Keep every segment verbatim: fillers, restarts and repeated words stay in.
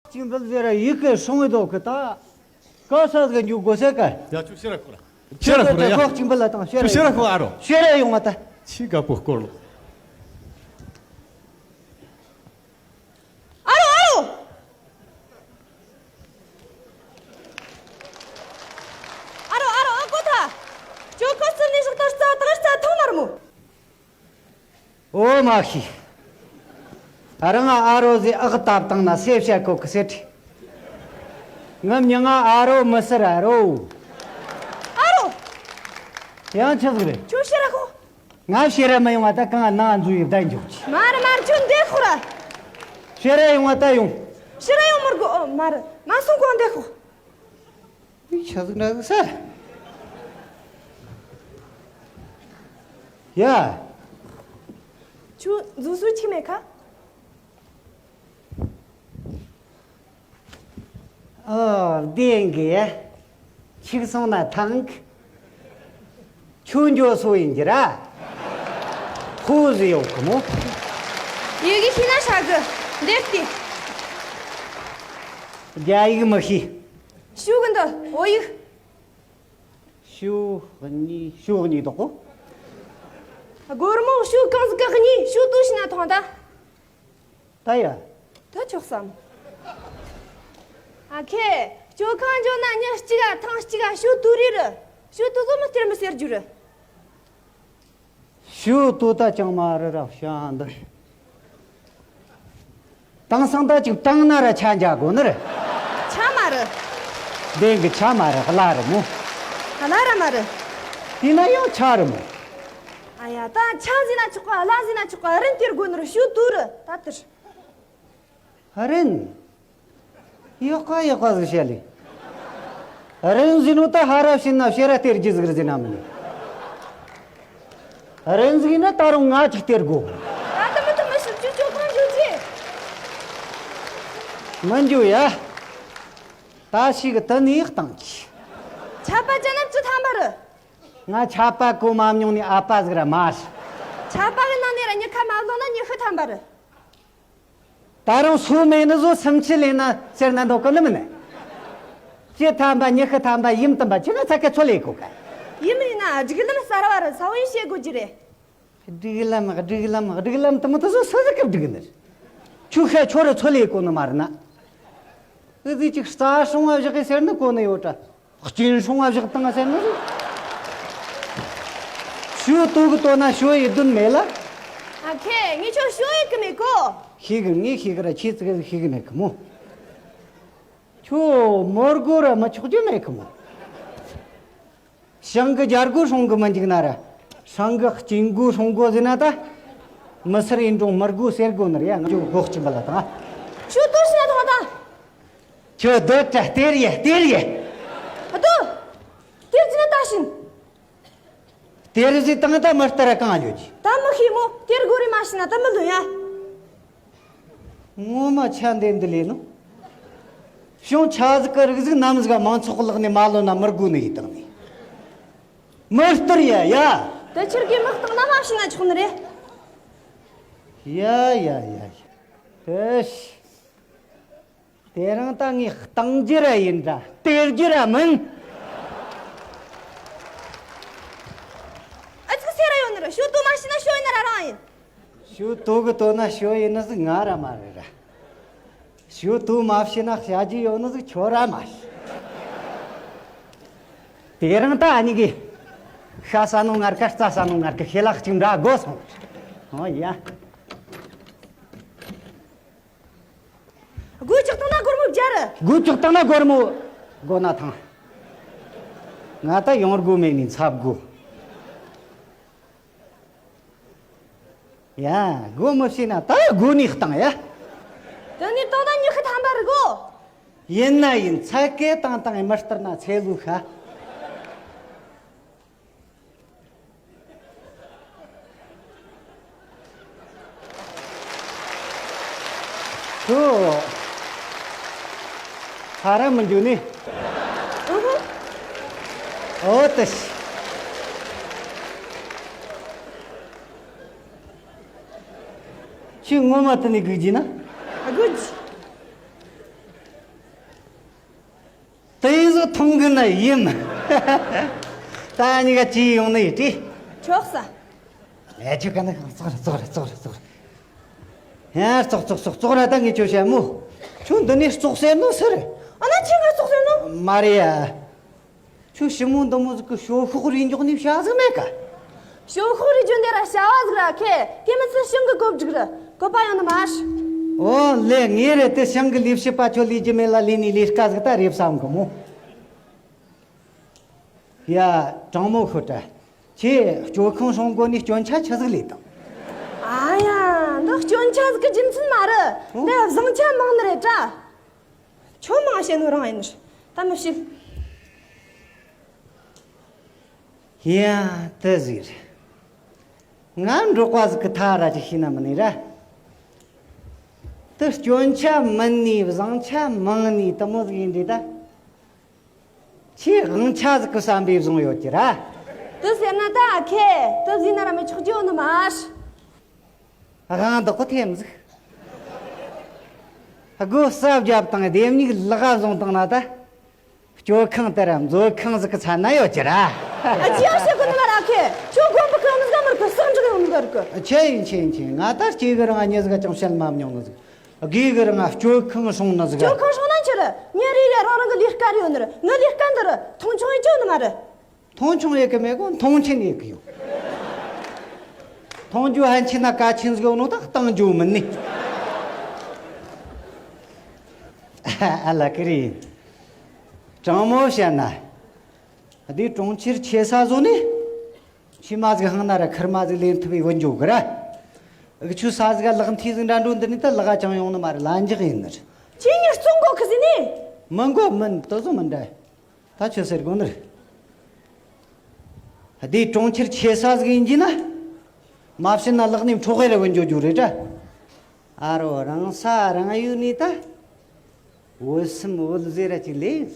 གཅིག་འབུལ་ཟེར་ར་ཡིག་གི་སྲུང་བའི་དོག་གི་ད། ག་ས་གི་འཇུག་དགོས་ཟེར་ག་ཡ། ཁྱོད་ཕྱིར་ར་ཁོ་ར། ཕྱིར་ར་ཁོ་ར་ཡ། ཁོག་གཅིག་འབུལ་ལ་དང་ཕྱིར་ར་ཕྱིར་ར་ཡོང་ཁོ་ཨ་རོ། ཕྱིར་ར་ཡོང་བ་ད། ཆི་ག་པོ་སྐོར་ལོ། ཨ་རོ་ཨ་རོ། ཨ་རོ་ཨ་རོ་ཨ་ཀོ་ཐ། ཅོ་ཁོ་ཙི་ནི་ཞོག་ད་རྩ་དང་རྩ་ཐང་མར་མོ། ཨོ་མ་ཤི། ཨ་རང་ཨ་རོ་ཟི་ཨག་ཏབ་དང་ན་སེ་བྱ་ཀོ་ཀི་སེ་ཁྲི། ངམ་ཉི་ང་ཨ་རོ་མི་སི་ར་རོ། ཨ་རོ། ཡང་ཆི་ཟིག་རེད། ཁྱོད་ཤི་ར་ཁོ། ང་ཤི་ར་མི་ཡོང་བ་ད་གང་ན་འཛུལ་ཡི་བསྡད་འཇོག་ཅི། མ་རེད་མ་རེད་ཁྱོད་འདེད་ཁོ་ར། ཤི་ར་ཡོང་བ་ད་ཡོང་། ཤི་ར་ཡོང་མི་དགོ་ཨོ་མ་རེད་མ་སོང་གོང་འདེད་ཁོ། ཆ་ཟིག་འདྲ་ཟིག་ས། ཡ། ཁྱོད་འཛུལ་སུ་ཆི་མེད་ཁ། ཨོ་བདེན་གི། ཆིག་སོང་ན་ཐང་གི། ཁྱོད་འགྱོ་སོ་ཡིན་གྱི་ར། ཧུ་ཟི་ཡོད་གི་མོ། ཡི་གེ་ཤེས་ན་ཧྲ་གི། འདེབས་ཏེ། རྒྱ་ཡིག་མི་ཤེས། ཤུ་གི་འདི་བོད་ཡིག་ཤུ་གཉིས་ཤུ་གཉིས་དོག་གོ། སྒོར་མོ་ཤུ་གང་ཟིག་གི་གཉིས་ཤུ་དུ་ཤི་ན་ཐོང་ད། ད་ཡ། ད་ཆོག་བསམ། ཨ་ཁེ། སྐྱོ་ཁང་འཇོག་ན་ཉི་གཅིག་ག་ཐང་གཅིག་ག་ཤུ་དུ་རི་རུ། ཤུ་དུ་ཟོ་མི་སྟེར་མི་ཟེར་རྒྱུ་རུ། ཤུ་དུ་ད་ཅང་མ་རེད་ར་ཤ་འདི། དེང་སང་ད་ཅིག་བཏང་ན་ར་ཆ་འཇག་དགོ་ནི་རེད། ཆ་མ་རེད། བདེན་གི་ཆ་མ་རེད་གླ་རེད་མོ། གླ་ར་མ་རེད། དེ་ན་ཡང་ཆ་རེད་མོ། ཨ་ཡ་ད་ཆ་ཟིན་ན་ཆོག་ག་གླ་ཟིན་ན་ཆོག་ག་རིན་སྟེར་དགོ་ནི་རེད་ཤུ་དུ་རེད་ད་དེར། རིན། ཡག་ག་ཡག་ག་ཟིག་བཤད་ལེ། རིན་ཟིན་ནོ་ད་ཧ་ར་བྱིན་ན་བཤད་ར་སྟེར་རྒྱུ་ཟིག་རེད་ཟིན་ན་མིན། རིན་ཟིན་ན་ད་རུང་ང་ཅིག་སྟེར་དགོ། ད་ད་མི་ཐུབ་མི་ཤི་རྒྱུ་ཅོ་གང་རྒྱུ་ཅི། མི་འགྱོ་ཡ། ད་ཞིག་ད་ནི་བཏང་གི། ཆད་པ་ཅན་ན་བཅུ་ཐམ་པ་རེད། ང་ཆད་པ་གོ་མ་མྱོང་ནི་ཨ་ཕ་ཟིག་ར་མ་རེད། ཆད་པ་གི་ནང་ནས་ར་ཉི་ཁ་མ་ལོ་ན་ཉི་ཤུ་ཐམ་པ་རེད། ད་རུང་སུ་མེད་ནི་བཟོ་སུམ་ཅུ་ལེན་ན་ཟེར་ན་འདོད་གི་ནི་མིན་ནི། བཅུ་ཐམ་པ་ཉི་ཤུ་ཐམ་པ་ཡིན་དམ་པ་ཆི་ན་ཚ་ཁའི་ཚོ་ལས་གོ་ག་ཡིན་མིན་ན་སྒྲིག་ལམ་གསར་བ་རེད་ས་བོན་བྱེད་དགོས་ཀྱི་རེད། སྒྲིག་ལམ་སྒྲིག་ལམ་སྒྲིག་ལམ་དུ་མི་དུ་བཟོ་སུ་ཟིག་གི་སྒྲིག་ནི་རེད། ཆུ་ཤ་ཆོ་རུ་ཚོ་ལས་གོ་ནི་མ་རེད་ན། ཨི་ཟི་ཅིག་རྩ་སྲུང་བ་བཞག་གི་ཟེར་ནི་གོ་ནི་ཡོད་དྲ། གཅིན་སྲུང་བ་བཞག་བཏང་ཟེར་ནི་རེད། ཞུ་ཏོ་གི་ཏོ་ན་ཞོ་ཡི་དུན་མེད་ལ། ཨ་ཁེ་ངས་ཁྱོད་ཞོ་ཡི་གི་མེད་གོ། ཤེས་གི་ངས་ཤེས་གི་ར་ཁྱེད་ཙི་གི་ཤེས་གི་མེད་གི་མོ། ཁྱོད་མོར་གོ་ར་མི་ཆོག་རྒྱུ་མེད་གི་མོ། ཞང་གི་རྒྱལ་སྒོ་སྲུང་གི་མི་འཇུག་ན་ར། ཞང་གི་གཅིན་གོ་སྲུང་གོ་ཟེར་ན་ད། མི་སེར་ཡིན་རུང་མི་དགོ་ཟེར་དགོ་ནི་རེད་ཡ་ང་ཚོ་སྒོ་གཅིན་པ་ལ་དང་། ཁྱོད་ལྟོས་ཤི་ན་ཐོང་དང་། ཁྱོད་སྡོད་དྲ་སྟེར་ཡེ་སྟེར་ཡེ། ཨ་ཏོ། སྟེར་གྱི་ན་ད་བྱིན། སྟེར་ཟིག་བཏང་ད་མི་སྟེར་གང་ཡོད་ཀྱི། ད་མི་ཤེས་མོ་སྟེར་དགོས་རེད་མ་ཤེས་ན་ད་མི་ལོན་ཡ། ངོ་མ་ཆ་འདི་འདི་ལས་ནོ། བྱུང་ཆ་ཟིག་གི་རིགས་ཟིག་ནམ་ཟིག་མང་ཚོགས་ལག་ནས་མ་ལོན་ན་མི་དགོས་ནི་ཡིན་བཏང་ནི། མི་སྟེར་ཡ་ཡ། ད་ཁྱེད་ཀྱིས་མི་བཏང་ན་མ་ཤེས་ན་ཆོག་ནི་རེད། ཡ་ཡ་ཡ་ཡ། ཨེ་ཤི། དེ་རིང་ད་ངས་གཏང་རྒྱུ་ར་ཡིན་ད་སྟེར་རྒྱུ་ར་མིན། ཨ་ཙི་སེ་ར་ཡོད་ནི་ར་ཞོ་ཏོ་མ་ཤི་ན་ཞོ་ཡིན་ན་ར་རང་ཡིན། ཞོ་ཏོ་གི་ཏོ་ན་ཞོ་ཡིན་ནི་ཟིག་ང་ར་མ་རེད་ར། ཞོ་ཏོ་མ་ཤི་ན་བྱ་རྒྱུ་ཡོད་ནི་ཟིག་ཁྱོད་ར་མ་ཤི། དེ་རིང་ད་ཨ་ནི་གི་ཤ་ཟ་ནོ་ངར་ག་རྩྭ་ཟ་ནོ་ངར་ག་ཤེ་ལག་གཅིག་འདྲ་དགོས་སོང་། ཨོ་ཡ། སྒོ་ལྕགས་བཏང་ན་སྒོར་མོ་བརྒྱ་རེད། སྒོ་ལྕགས་བཏང་ན་སྒོར་མོ་སྒོ་ན་ཐང་། ང་ད་ཡོང་སྒོ་མེད་ནི་འཚབ་སྒོ། ཡ་སྒོ་མི་ཤེས་ན་ད་སྒོ་ནས་བཏང་ཡ། དེ་ནས་བཏང་ན་ཉི་ཤུ་ཐམ་པ་རེད་གོ། ཡིན་ན་ཡིན་ཚད་སྐད་བཏང་བཏང་མི་སྟེར་ན་ཚད་ལུགས་ཤ། ཁྱོད་ཧ་ར་མི་འཇུ་ནི། ཨོ་ཏི་ཤི། ཁྱོད་ངོ་མ་དེ་ནས་སྒུག་རྒྱུ་ན། སྒུག་རྒྱུ། མཐོང་གི་ན་ཡིན། ད་གཉིས་ཀ་ཅི་ཡོང་ནི་ཡིན་དྲི། ཆོག་ས། ཨེ་ཁྱོད་ག་ནི་ཙོག་རེ་ཙོག་རེ་ཙོག་རེ་ཙོག་རེ། ཡ་ཙོག་ཙོག་ཙོག་ཙོག་ར། ད་ངས་ཁྱོད་བཤད་མོ། ཁྱོད་འདི་ནས་ཙོག་ཟེར་ནོ་ཟེར། ཨ་ན་ཁྱོད་ང་ཙོག་ཟེར་ནོ། མ་རེད་ཡ། ཁྱོད་ཞི་མོ་འདི་མོ་ཟིག་གི་ཞོ་ཤོག་རེ་འཇོག་ནས་བྱ་ཟིག་མེད་ཀ། ཞོ་ཤོག་རེ་འཇོག་འདི་ར་བྱ་བ་ཟིག་ར་ཁེ། དེ་མི་ཚད་ཞིང་གི་གོ་སྒྲིག་ར་བཀོད་པ་ཡང་ནི་མ་ཤི། ཨོ་ལེ། ངས་རེད་དེ་ཞིང་གི་ལས་བྱེད་པ་ཁྱོད་ལས་རྒྱུ་མེད་ལ་ལས་ནི་ལས་ཀ་ཟིག་ད་རེད་བསམ་གི་མོ། ཡ། དྲང་མོ་ཤོད་དྲ། ཁྱེད་སྐྱོ་ཁང་སྲུང་དགོ་ནི་སྐྱོན་ཆ་ཆི་ཟིག་ལས་དང་། ཨ་ཡ། འདི་སྐྱོན་ཆ་ཟིག་གི་རྒྱུ་མཚན་མ་རེད། ཨོ། འདི་བཟང་ཆ་མང་ནི་རེད་དྲ། ཁྱོད་མང་བཤད་ནོ་རང་ཡིན་ནི། ད་མི་བཤད། ཡ། དེ་ཟིག་རེད། ང་འབྲོག་པ་ཟིག་གི་ཐ་ར་ཅིག་ཤེས་ན་མི་ནི་ར། དེ་སྐྱོན་ཆ་མིན་ནི་བཟང་ཆ་མང་ནི་དེ་མོ་ཟིག་ཡིན་དྲི་ད། ཁྱེད་དབང་ཆ་ཟིག་གི་བསམ་པའི་བཟུང་ཡོད་ཀྱི་ར། དེ་ཟེར་ན་ད་ཨ་ཁེ། དེ་ཟིན་ན་ར་མི་ཆོག་རྒྱུ་ཡོད་ནི་མ་ཤི། དབང་འདོག་གི་ཐེམ་ཟིག་སྒོ་ས་བརྒྱབ་དང་ལྡེམ་མིག་ལག་བཟུང་བཏང་ན་ད། སྐྱོ་ཁང་དེ་ར་མཛོད་ཁང་ཟིག་གི་ཚ་ན་ཡོད་ཀྱི་ར། ཨ་ཅི་ཡང་བཤད་གོ་ནི་མ་ར་ཁེ། ཁྱོད་དགོན་པ་ཁང་ཟིག་མི་རིག་གི་སང་འགྲིག་ཡོང་ནི་མི་རིག་གི། ཆེ་ཡིན་ཆེ་ཡིན་ཆེ་ཡིན། ང་ད་སྐྱེས་གི་རང་ཉེ་ཟིག་ཅང་བཤད་མ་མྱོང་ནི་ཟིག་དགེ་གི་རང་སྐྱོ་ཁང་སྲུང་ནི་ཟིག་སྐྱོ་ཁང་སྲུང་ན་ཆི་རེད། ཉིན་རེ་རེ་རང་རང་གི་ལས་ཀ་རེ་ཡོད་ནི་རེད། ངའི་ལས་ཀ་འདི་རུ་མཐོང་ཆུང་ཡེད་རྒྱུ་ནི་མ་རེད། མཐོང་ཆུང་ཡེད་གི་མེད་གོ། མཐོང་ཆེན་ཡེད་གི་ཡོད། མཐོང་རྒྱུ་ཧན་ཆེ་ན་ཀ་ཆེན་ཟིག་ཡོད་ནོ་ད་གཏང་རྒྱུ་མིན་ནི། ཨ་ལ་ཀི་རི། དྲང་མོ་བཤད་ན། འདི་གྲོང་ཁྱེར་ཆེ་ས་བཟོ་ནི། ཕྱི་མ་ཟིག་ཧང་ན་ར་ཁིར་མ་ཟིག་ལེན་ཐུབ་པའི་བུ་འཇོག་གི་ར། འུ་ཆུ་ས་ཟིག་ག་ལག་མཐིལ་ཟིག་འདྲ་འགྲོ་འདི་ནི་ད་ལག་ཅང་ཡོང་ནི་མ་རེད། ལ་འཇག་ཡིན་ནི་རེད། ཁྱེད་ཉིད་བཙོང་གོ་ཁི་ཟིན་ནི། མི་འགོ་མིན་དུ་བཟོ་མི་འདྲ། ད་ཆི་ཟེར་དགོ་ནི་རེད། འདི་གྲོང་ཁྱེར་ཆེ་ས་ཟིག་ཡིན་གྱི་ན། མ་བྱིན་ན་ལག་ནས་འཕྲོག་གེ་ར་བུ་འཇོག་རྒྱུ་རེད་དྲ། ཨ་རོ་རང་ས་རང་ཡུལ་ནས་ད། བོད་སེམས་བོད་ཟེར་ར་ཅིག་ལས།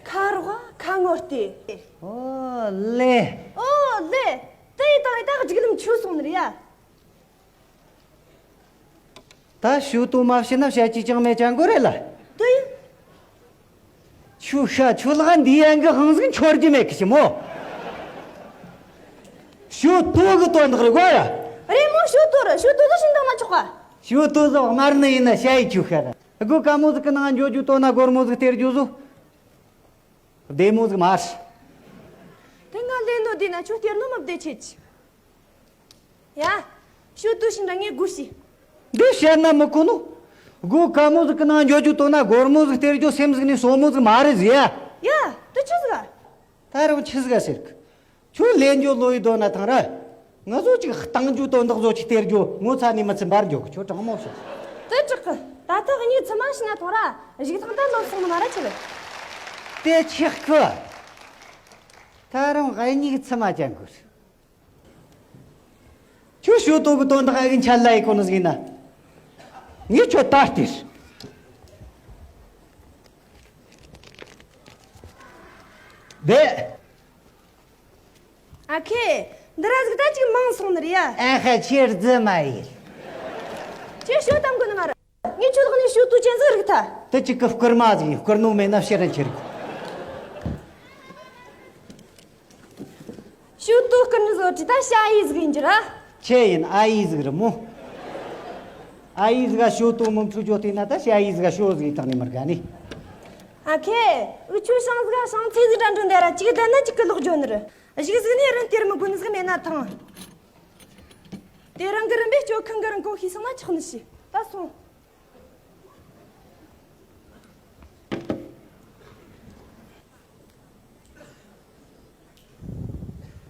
ཁ་རོག་ཁ་ངོ་སྟེ། ཨོ་ལེ། ཨོ་ལེ། དེ་ཡི་དང་ཡི་དྭགས་སྒྲིག་ལམ་ཆུ་སོང་ནི་རེད་ཡ། ད་ཞུ་ཏོ་མ་བྱེད་ན་བྱ་ཅི་ཅང་མེད་ཅང་གོ་རེད་ལ། དེ་ཡིན། ཆུ་ཤ་ཆུ་ལག་འདི་ཡན་གི་ཧང་ཟིག་འཆོར་གྱི་མེད་གི་ཞི་མོ། ཞུ་ཏོ་གི་དོན་དག་རེད་གོ་ཡ། རེད་མོ། ཞུ་ཏོ་རེད། ཞུ་ཏོ་ཟིག་ཤིན་ཏང་མ་ཆོག་ག་ཞུ་ཏོ་ཟིག་དམར་ནི་ཡིན་ན་ཤ་ཡི་ཆུ་ཤ་ར། སྒོ་དཀར་མོ་ཟིག་གི་ནང་འཇོ་རྒྱུ་ཏོ་ན་སྒོར་མོ་ཟིག་སྟེར་རྒྱུ་ཟོ། བདེ་མོ་ཟིག་མ་རེད། དེ་ང་ལས་ནོ་དེ་ན་ཁྱོད་སྟེར་ནོ་མི་བདེ་ཆེ་ཆེ། ཡ། ཞུ་ཏུ་ཤིང་ར་ངས་དགོས་ཤི། འདི་བཤད་ན་མི་གོ་ནོ། སྒོ་དཀར་མོ་ཟིག་གི་ནང་འཇོ་རྒྱུ་ཏོ་ན་སྒོར་མོ་ཟིག་སྟེར་རྒྱུ་སེམས་ཟིག་ནས་སོ་མོ་ཟིག་མ་རེད་ཟེར་ཡ། ཡ། དེ་ཆི་ཟིག་ག་ད་རུང་ཆི་ཟིག་ག་ཟེར་གི་ཁྱོད་ལས་འཇོ་ལོ་ཡི་དོ་ན་ཐང་ར། ང་ཚོ་ཅིག་བཏང་རྒྱུ་དོན་དག་བཟོ་ཅིག་སྟེར་རྒྱུ་ངོ་ཚ་ནས་མི་ཚིམ་པར་འཇོག་གི་ཁྱོད་དྲང་མོ་བཤད། དེ་དྲག་གི་ད་ཐག་གཉིས་ཚི་མ་ཤི་ན་ཐང་ར་གཞུག་ཐང་ད་ལོ་སོང་ནི་མ་ར་ཆི་རེད། དེ་ཆག་གི་ད་རུང་གཉིས་ཚི་མ་ཅན་གི་ཁྱོད་ཞུ་ཏོ་གི་དོན་དག་ཨེ་གི་འཆལ་ལ་ཡི་གོ་ནི་ཟིག་ན། ངས་ཁྱོད་ད་སྟེར། དེ། ཨ་ཁེ། འདི་ར་ཟིག་ད་ཅིག་མང་སོང་ནི་རེད་ཡ། ཨ་ཧ་ཁྱེད་རྫི་མ་ཡིན། ཁྱེད་ཞོ་གཏམ་གོ་ནི་མ་ར། ངས་ཁྱོད་ལག་ནས་ཞོ་ཏུ་ཅན་ཟིག་རིག་ཐལ། དེ་ཅིག་གི་བསྐུར་མ་ཟིག་ཡིན། བསྐུར་ནོ་མེད་ན་ཕྱིར་ར་འཁྱེར་དགོས། ཞོ་ཏུ་བསྐུར་ནི་བཟོ་དྲི་ད་ཤ་ཡི་ཟིག་ཡིན་གྱི་ར། ཆེ་ཡིན། ཨ་ཡི་ཟིག་རི་མོ། ཨ་ཡི་ཟིག་ག་ཞོ་ཏུ་མུ་མཐུད་ཅོ་དེ་ན་ད་ཤ་ཡི་ཟིག་ག་ཞོ་ཟིག་ཡིན་དང་ནི་མར་ག་ནི། ཨ་ཁེ། འུ་ཆོ་ཤང་ཟིག་ག་ཤང་ཚེ་ཟིག་འདྲ་འགྲོ་འདི་ར་གཅིག་བསྡད་ན་གཅིག་གི་ལོག་འཇོ་ནི་རེད། གཞུག་ཟིག་ནས་རིན་སྟེར་མི་དགོས་ནི་ཟིག་མེད་ན་ཐང་། དེ་རང་གི་རིན་པས་སྐྱོ་ཁང་གི་རིན་གོང་ཤེས་སོང་ན་ཆོག་ནི་ཞིག་ད་སོང་།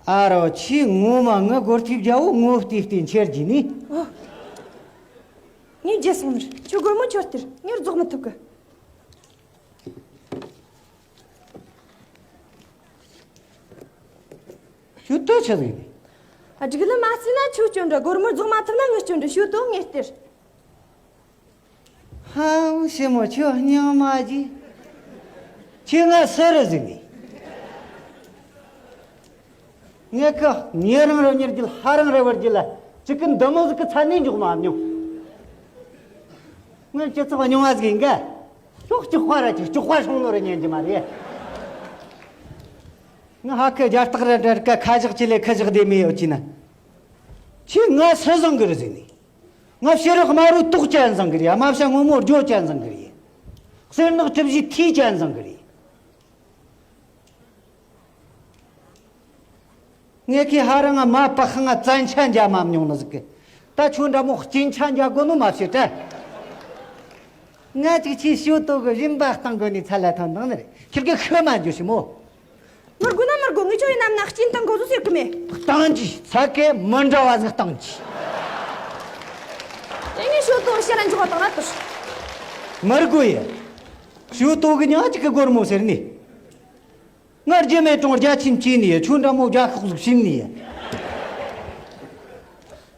ཨ་རོ་ཁྱི་ངོ་མ་ངི་སྒོར་ཐིབས་རྒྱ་བོ་ངོ་བལྟས་བལྟས་འཆེར་གྱི་ནི། ཨོ། ངས་བརྗེད་སོང་ནི་རེད། ཁྱོད་སྒོར་མོ་ཁྱོད་སྟེར། ངས་རྫོགས་མི་ཐུབ་གི་ཁྱོད་ལྟོས་ཆི་ཟིག་ཡིན། སྒྲིག་ལམ་མ་བརྩིས་ན་ཁྱོད་སྐྱོན་འདྲ། སྒོར་མོ་རྫོགས་མ་ཐུབ་ན་ངས་སྐྱོན་འདྲ། ཞུ་དོ་ངས་སྟེར། ཧང་ཞི་མོ་ཁྱོད་སྙིང་མ་རྗེ། ཁྱོད་ང་སུ་རེད་ཟིག་ནི། ངས་ཁ་ཉེ་རང་ར་ཉེར་རྒྱུ་ལ་ཧ་རང་ར་བར་རྒྱུ་ལ་ཅིག་གི་འདི་མོ་ཟིག་གི་མཚན་ནས་འཇོག་མ་མྱོང་། ངས་སྤྱི་ཚོགས་རྙིང་བ་ཟིག་ཡིན་ག་ཅོག་ཅོག་པ་ར་ཅིག་ཅོག་པ་སྲུང་ནོ་ར་ཉན་གྱི་མ་རེད། ང་ཧ་ཁི་རྒྱ་སྟག་ར་འདྲ་ཀ་ཁ་བཞག་ཅི་ལས་ཁ་བཞག་བསྡད་མེད་ཡོད་ཀྱི་ན། ཁྱེད་ང་སུ་བཟང་གི་རེད་ཟེར་ནས། ང་ཕྱི་རོགས་དམར་རོ་ཏོག་ཅན་བཟང་གི་རེད་ཡ། དམར་ཤ་སྔོན་མོ་རྒྱོ་ཅན་བཟང་གི་རེད། གསེར་ནག་གྲིབ་བཞི་ཐིག་ཅན་བཟང་གི་རེད། ངས་ཁྱེད་ཧ་ར་ང་མ་པ་ཁ་ང་བཙན་ཆ་འཇའ་མ་མྱོང་ནི་ཟིག་གི། ད་ཁྱོད་འདྲ་མོ་གཅིན་ཆ་འཇའ་དགོ་ནོ་མ་བྱེད་དྲ། ང་ཅིག་ཁྱེད་ཞོ་ཏོ་གི་རིམ་པ་སྟེང་དགོ་ནི་ཚ་ལ་ཐོན་དང་ནི་རེད། ཁྱེད་ཀྱི་ཤི་མ་འཇུ་ཤི་མོ། མི་དགོས་ན་མི་དགོས། ངས་ཁྱོད་ཡིན་ནམ་ན་གཅིན་བཏང་དགོ་ཟིག་ཟེར་གི་མེད། བཏང་གི། ཚ་གེ་མི་འདྲ་བ་ཟིག་བཏང་གི། དེ་ངས་ཞོ་ཏོ་ཕྱིར་ར་འཇོག་བཏང་ན་དུ། མི་དགོས་ཡ། ཞོ་ཏོ་གི་ཉག་ཅིག་གི་སྒོར་མོ་ཟེར་ནི། ང་རྒྱུ་མེད་གྲོང་རྒྱ་ཆེན་བྱས་ནི་ཡ། ཁྱོད་འདྲ་མོ་རྒྱ་ཁོག་ཟིག་ཕྱིན་ནི་ཡ།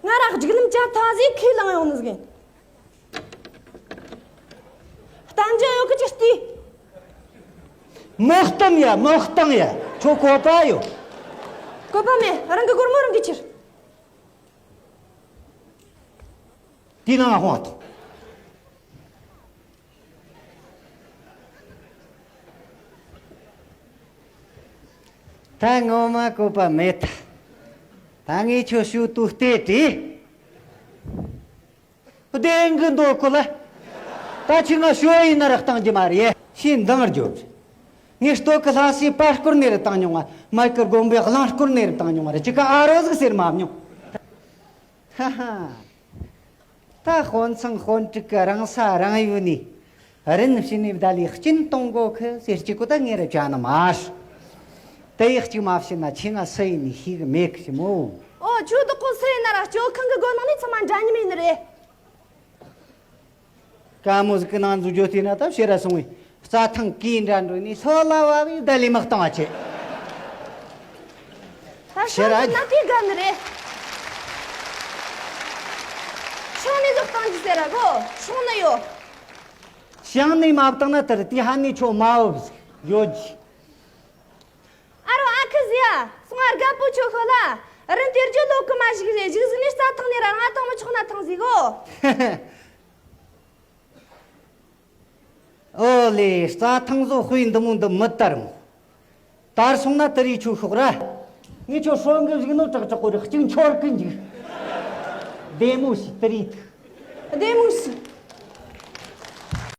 ང་ར་སྒྲིག་ལམ་ཅན་ཐང་ཟིག་ཁས་བླངས་ཡོང་ནི་ཟིག་ཡིན། གཏམ་རྒྱུ་ཡོད་གི་ཅི་སྟེ། མི་གཏམ་ཡ། མི་གཏམ་ཡ། ཁྱོད་བཀོད་པ་ཡོད། བཀོད་པ་མེད། རང་གི་སྒོར་མོ་རང་གིས་ཁྱེར། དེའི་ནང་ང་ཧོང་བ་དང་། ད་ངོ་མ་བཀོད་པ་མེད་ད། ད་ངས་ཁྱོད་ཞུ་དུ་བལྟས་ཏེ། བདེན་གི་འདོད་གོ་ལ། ད་ཁྱོད་ང་ཞོ་ཡིན་ན་ར་བཏང་རྒྱུ་མ་རེད། ཁྱེད་འདང་རྒྱོབ། ངས་སྟོད་གི་ལྷ་སའི་པར་སྐོར་ནས་ར་བཏང་མྱོང་ང་། མ་ཡུལ་གི་དགོན་པའི་གླིང་སྐོར་ནས་ར་བཏང་མྱོང་ང་ར། ཅི་ག་ཨ་རོ་ཟིག་ཟེར་མ་མྱོང་། ཧ་ཧ། ད་དཔོན་ཚང་དཔོན་ཕྲུག་གི་རང་ས་རང་ཡུལ་ནས་རིན་ཕྱིན་ནས་བདལ་ལས་གཅིན་གཏོང་དགོ་གི་ཟེར་གཅིག་གོ། ད་ངས་ར་བྱ་ནི་མ་རེད། དེ་ཡིག་གཅིག་མ་བྱིན་ན་ཁྱེད་ང་སུ་ཡིན་ནས་ཤེས་གི་མེད་གི་ཞི་མོ། ཨོ། ཁྱོད་བདག་པོ་སུ་ཡིན་ན་ར་སྐྱོ་ཁང་གི་སྒོ་ནང་ནས་ཚང་མ་འདྲ་མཉམ་ཡིན་ནི་རེད། དཀའ་མོ་ཟིག་གི་ནང་འཛུལ་རྒྱུ་དེ་ན་ད་ཕྱིར་ར་སོང་བས་རྩྭ་ཐང་གིས་འདྲ་འགྲོ་ནས་ལྷོད་ལ་བ་བས་བདལ་ལས་མི་གཏོང་བ་བྱེད། ད་ཕྱིར་ར་ཤོང་ན་དེ་དགའ་ནི་རེད། ཤོང་ནས་ཟོག་གཏོང་རྒྱུ་ཟེར་ར་གོ། ཤོང་ནི་ཡོད། ཤང་ནས་མ་བཏང་ན་དེར་དེ་ཧ་ནས་ཁྱོད་མ་འོབ་ཟིག་ཡོད་ཀྱི། ཨ་རོ་ཨ་ཁུ་ཟི་ཡ། སོང་ཨ། རྒད་པོ་ཁྱོད་ཤོད་ལ། རིན་དེར་རྒྱུ་ལོ་གི་མ་བཞུགས་རེད། བཞུགས་ཟིན་ནས་རྩྭ་ཐང་ནས་ར་ང་ཐང་མི་ཆོག་ན་ཐང་ཟིག་གོ། ཨོ་ལེ། རྩྭ་ཐང་བཟོ་དཔེ་འདི་མོ་འདི་མི་དར་མོ། དར་སོང་ན་དེ་རིགས་ཁྱོད་ཤོག་ར། ངས་ཁྱོད་ཧྲོན་གི་བཞུགས་ནོ་དྲག་དྲག་གོ་རེ་གཅིག་འཆོར་གི་འཇུག་བདེ་མོ་ཞིག་དེ་རིགས་ཐུག་བདེ་མོ་ཞིག